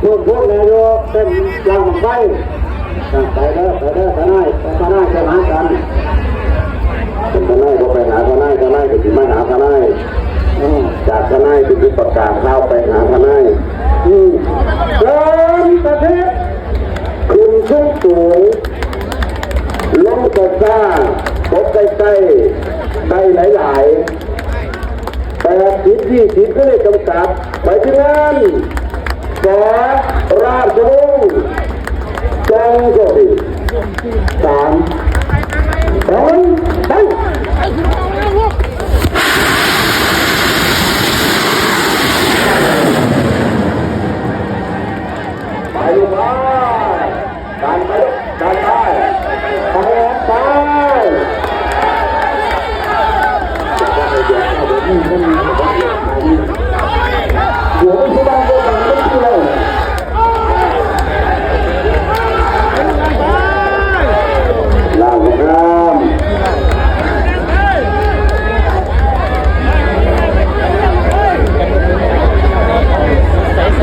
ພວກ ພວກນາຍົກເປັນຫຼັງໄຟ ໄປເດີ ໄປເດີ ທະນາຍ ໄປ ທະນາຍ ໄປຫາກັນ ເປັນທະນາຍ ບໍ່ໄປຫາທະນາຍ ທະນາຍກໍຊິມາຫາທະນາຍ ຈາກທະນາຍກໍຊິປະກາດຂ່າວໄປຫາທະນາຍ ອືມ ເກີນປະເທດ ຂຶ້ນສູງສູງ ລົງຊ້າໆ ຕົກໃກ້ໆ ໄດ້ຫຼາຍໆ ແປດສິບ ຊາວ ກໍໄດ້ຈຳກັດ ໄປທີ່ງານ ສ ລາຊະວົງ ຈອງໂຊກດີ ສາມ ສອງ ໄປ ໄປລູກ ໄປ ດັນໄປ ດັນໄປ ໄປ ໄປ ດຽວມັນຊິບັງ ດຽວມັນຊິບັງ ລ້າງນ້ຳ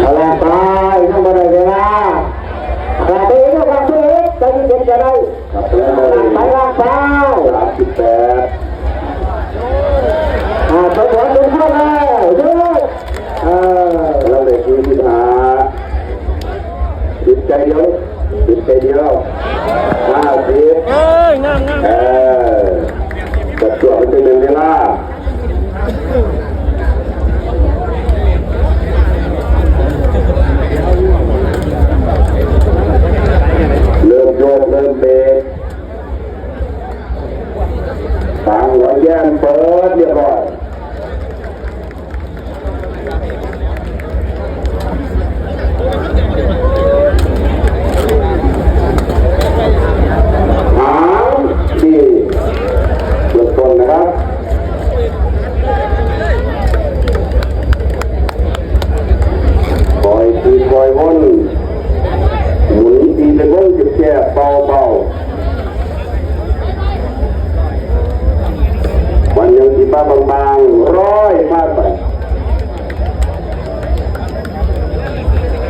ເອົາລະໄປ ຍັງບໍ່ໄດ້ເວລາ ຂະຫຍາຍຕົວອີກ ຂະຫຍາຍຕົວອີກ ໃຈເຢັນໆ ກໍໄດ້ ໄປ ໄປ ສາມສິບແປດ ອ່າ ໄປ ສອງ ສົມຄວນແລ້ວ ເອີ ລະໄດ້ສີ່ສິບຫ້າ ຕິດໃຈດຽວ ຕິດໃຈດຽວ ຫ້າສິບ ເອີຍ ງາມໆ ເອີ ກະຕົວະມັນຈະແມ່ນເວລາ ເລີ່ມໂຍກ ເລີ່ມເບຣກ ຕາງຫົວແຢ້ມເປີດຮຽບຮ້ອຍ ຫາງດີ ເບື້ອງຕົ້ນນະຄັບ ຄ່ອຍຕີຄ່ອຍວົນ ໝູນຕີເປັນວົງແຄບໆ ເບົາໆ ຄວັນຍັງສີຟ້າບາງໆ ລອຍຜ່ານໄປ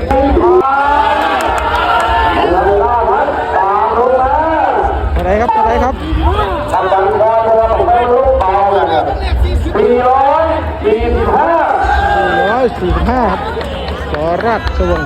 ເທົ່າໃດຄັບ ເທົ່າໃດຄັບ? ສາມຮ້ອຍສີ່ສິບຫ້າ ສີ່ຮ້ອຍສີ່ສິບຫ້າ ສ ລາຊະວົງ.